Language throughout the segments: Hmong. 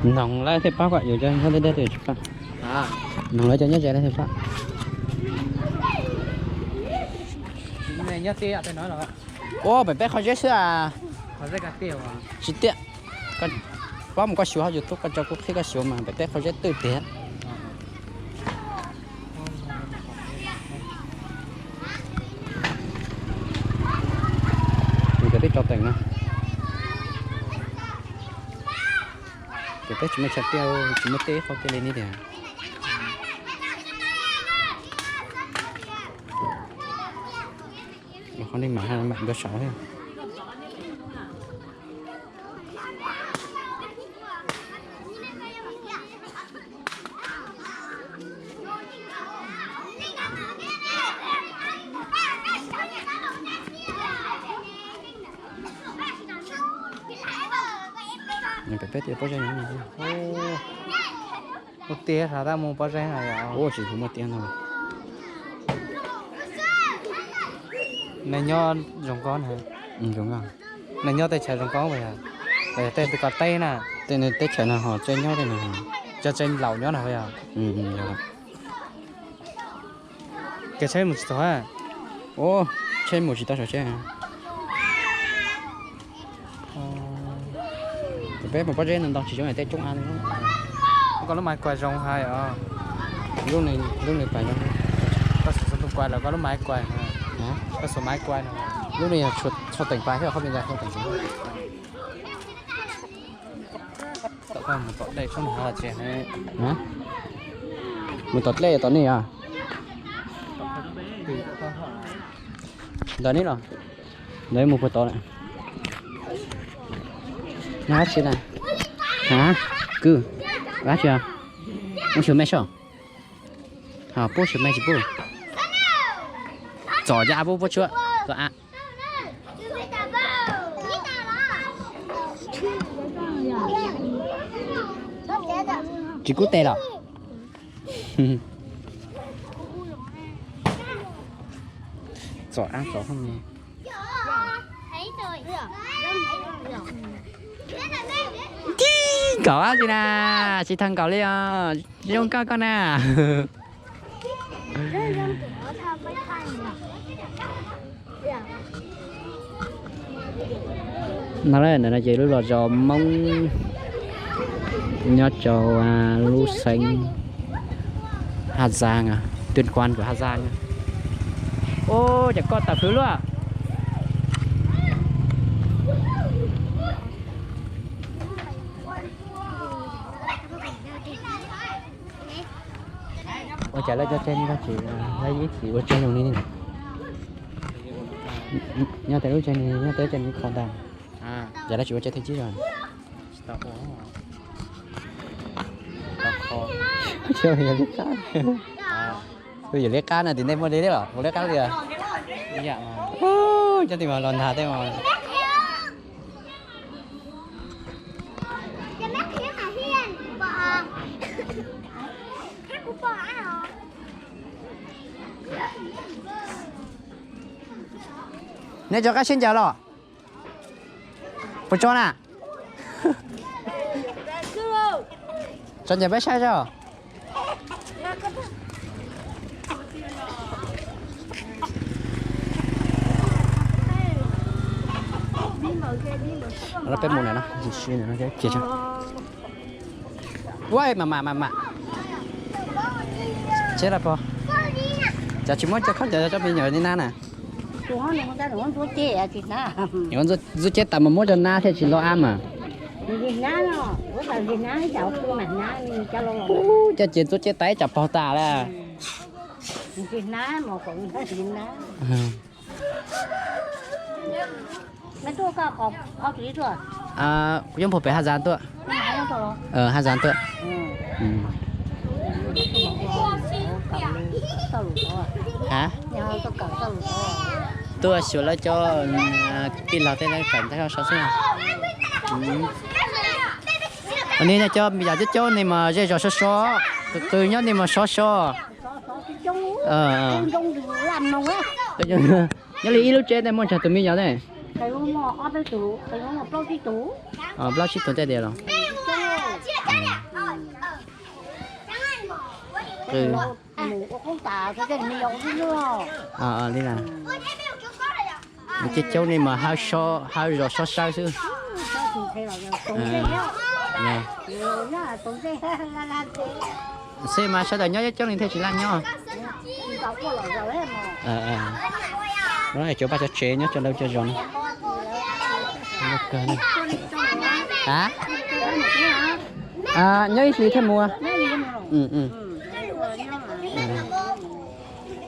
Noog lawv thiaj paub kom yus cov nyob deb deb twg tsis paub. Noog lawv cov nyob ze lawv thiaj paub. Ua pem peb qhov zeb xwb as. Tsis tiag. Paub mus koj xyuas hauv YouTube koj tso kuv qhib koj xyuas mas pem peb qhov zeb twj tiag. Nws cov teb tso teem no. Ces peb tsis muaj chaw tiaj, tsis muaj tej qhov tiaj li ne tiag. Qhov nej mam mam nrog saud thiab. Peb tias pob zeb no. Muaj tiab sav tab mus pob zeb no yom. Ua tsis muaj tiab no. Nws nyob zoo nkauj na. Zoo nkauj. Nws nyob teb chaws zoo nkauj yog. Tej ko teb na. Tej teb chaws no ho tsev nyob tej no. Cov tsev laus nyob no yog. Kev tsheb mus tsis tau. Ua tsheb mus tsis tau saum tsheb. Peb mus pob zeb no ntau tsis zoo tej coob av. Koj lub maiv kuav zoo hais os. Lub nws pas zoo. Koj xuas tus kuav los koj lub maiv kuav. Koj xuas maiv kuav no. Lub nws yog tshua teem pas thiab qhov pes ntawd tshua teem pas. Tom koj mus tom dej tshoob no tsis. Mus tom dej tom nej os. Ntawm nej los. Ntawd mus puag tod lawm. Nyob dab tsi na? Hab? Kwv, dab tsi os? Muab xyuas me soj. Ho pub xyuas me tsis pub. Txom cov av pub puab tshuab. Txom av. Tsis kub tes los? Txom av txom. Tib nkaus dab tsi na, tsis tau nkaus li os, zoo nkauj koj na. No, ntawm no ces lub los zos Hmoob nyob rau lub xeev Hà Giang, tuyên quang của Hà Giang. Ua cas koj tawm hwv luaj. Ua cas lawv cov tsev no tsis, lawv ib txhis ua tsev zoo li ne. Nyob tej lub tsev no, nyob tej lub tsev no kho ntag. Yog lawv tsis ua tsev thaj tsib los? Yog liab qab no tim nej muaj liab los? Ua liab qab li os. Cov tim mas los ntag tej mas. Neb tso qab siab ncaws los? Puas tso na? Tso ncaws peb saib tso. Peb mus na, cia. Ua mam mam mam mam. Tsheb los pog, cas tsis muab cov khaub ncaws coj pes nyuam li na na? Ntxuav ceb tas mas muab cov nab thiaj tsis loj ab mas. Coj ces ntxuav ceb tas ib tsam paug tas lawm. Kuv nyob puag pem Hà Giang tuaj. Hà Giang tuaj. Tuaj xyuas lawv cov tij laug tej lawv kawm ntawv so xwb. Ni cov me nyuam coob coob ni mas zej zos sov sov, qw qw nyob ni mas sov sov. Nyob li ib lub tsev tej muaj tsawg tus me nyuam ne? Plaub tsib tug tej tiag los? Li na, coob coob nej mas hawb zos sob sawb xwb. Xij mas sawv daws nyob coob coob li thiaj tsis laj nyob. Cov vaj cov tsev nyob cov laus cov zos no. Nyob ib hlis thiaj mus.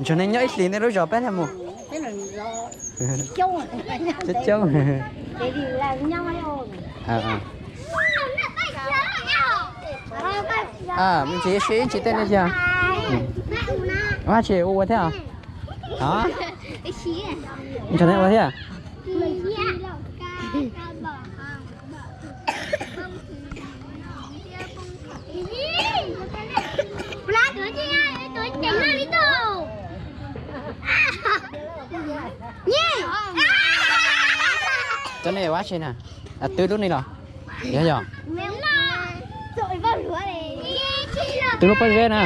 Ntshe nej nyob ib hlis nej lub zos peb thiaj mus. Coob coob. Me ntsis ib si ib ntsis tej nej yog. Ua tsis ua thiab. Ntshe nej ua thiab. Cov nej ua tsi na? Twb lub ni los? Yog yog. Twb lub pob zeb na.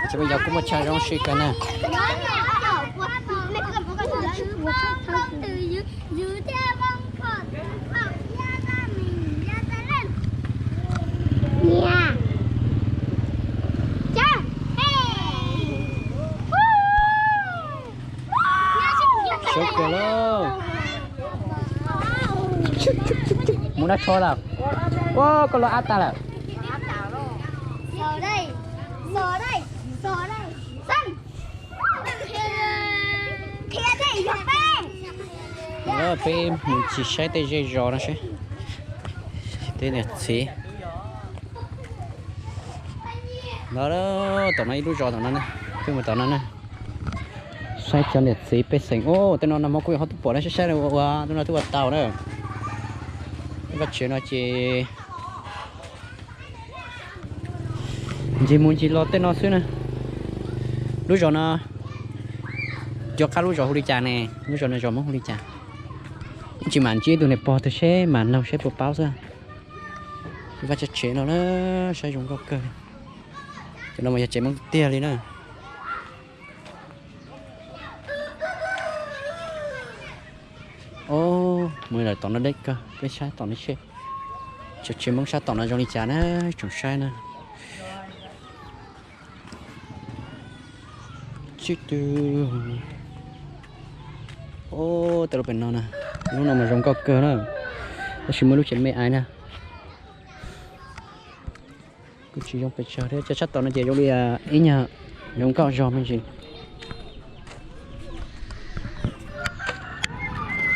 Tsis muaj yog kuj muaj chaw zoo si kawg na. Sab kawg lauj. Mus noj tsho lawm. Ua koj los ab tag lawm. Peb mus ntsis saib tej zej zos no seb. Tej niam txiv. No, tom no ib lub zos tom no, peb mus tom no na. Saib cov niam txiv pej xeem. Tej no nag hmo kuj yuav ho tuaj pom na, saib saib ua ua, tej no twb ua tau na. Vaj tsev no ces ncig mus ncig los tej no xwb na. Lub zos no, cov qab lub zos hu li cas ne? Lub zos no zos Hmoob hu li cas? Tsis mam ntsib tus niam pog twg seb mam nug seb puas paub xwb. Vaj tsev no na, saib zoo nkauj kawg. Cov no mas yog tsev Hmoob tiag li na. Mus lawm tom no deb kawg, peb saib tom no seb. Cov tsev Hmoob sab tom no zoo li cas na, tsoom saib na. Tsib tw. Tej lub pem no na, lub no mas zoo nkauj kawg na. Tab sis muaj lub tsev me aiv na. Kuj tsis zoo pes tsawg thiab, cov sab tom no ces zoo li ib nyuag zoo nkauj zog me ntsis.